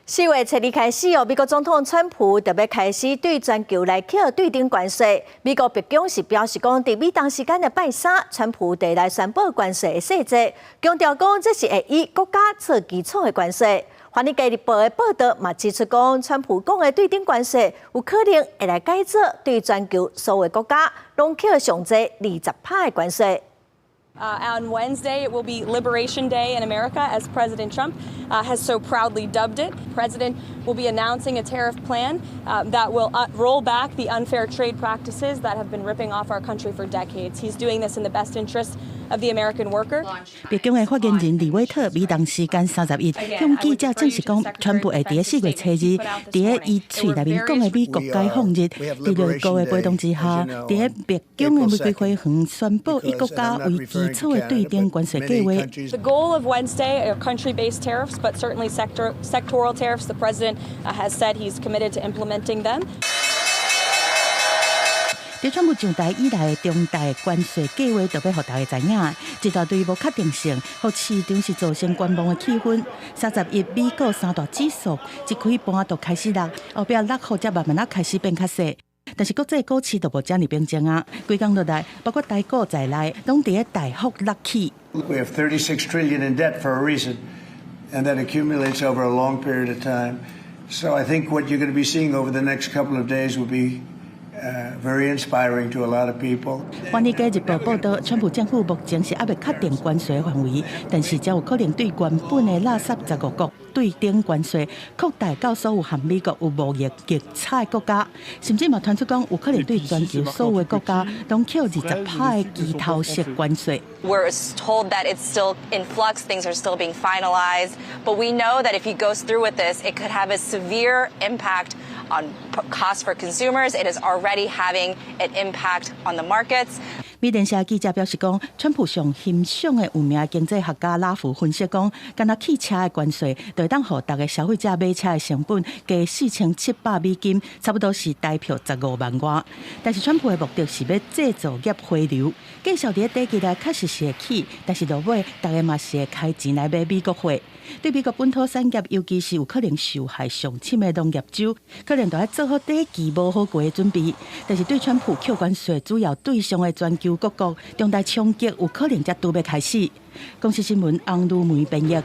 4月初二開始哦，美國總統川普就欲開始對全球來課對等關稅。美國白宮是表示講，佇美東時間的拜三，川普會來宣布關稅的細節，強調講這是會以國家做基礎的關稅。華爾街日報的報道嘛指出講，川普講的對等關稅有可能會來改做對全球所有國家攏課上濟20趴的關稅。 On Wednesday, it will be Liberation Day in America, as President Trump has so proudly dubbed it. President will be announcing a tariff plan that will roll back the unfair trade practices that have been ripping off our country for decades. He's doing this in the best interest of the American worker. 白宮的發言人李威特美東時間31向記者證實講，川普會佇4月初二，佇伊喙內面講的美國解放日，佇內閣的陪同之下，佇白宮的玫瑰花園宣布以國家為基礎的對等關稅計劃。 The goal of Wednesday are country-based tariffs, but certainly sectoral tariffs. The president has said he's committed to implementing them. 佇川普上台以來的重大關稅計劃，就欲予大家知影，一大堆無確定性，予市場是造成觀望的氣氛。31美國三大指數一開盤就開始落，後壁落雨才慢慢仔開始變較細。但是國際股市就無遮爾平靜啊！規工落來，包括台股在內，攏佇咧大幅落去。 We have 36 trillion in debt for a reason, and that accumulates over a long period of time. So I think what you're going to be seeing over the next couple of days will be very inspiring to a lot of people. 華爾街日報報道，川普政府目前是猶未確定關稅範圍，但是才有可能對原本的垃圾15國對等關稅擴大到所有和美國有貿易逆差的國家，甚至嘛傳出講有可能對全球所有的國家攏課20趴的拳頭式關稅。 We're told that it's still in flux, things are still being finalized, but we know that if he goes through with this, it could have a severe impact on costs for consumers. It is already having an impact on the markets. 美聯社記者表示講，川普上欣賞的有名經濟學家拉夫分析講，干焦汽車的關稅，就會當予逐個消費者買車的成本加4700美金，差不多是台票15萬外。但是川普的目的是欲製造業回流，繼續佇咧短期內確實是會起，但是落尾逐家嘛是會開錢來買美國貨。對美國本土產業，尤其是有可能受害上深的農業州，可能都愛做好短期無好過的準備。但是對川普扣關稅主要對象的全球各國，重大衝擊有可能才拄欲開始。公視新聞翁如梅編譯。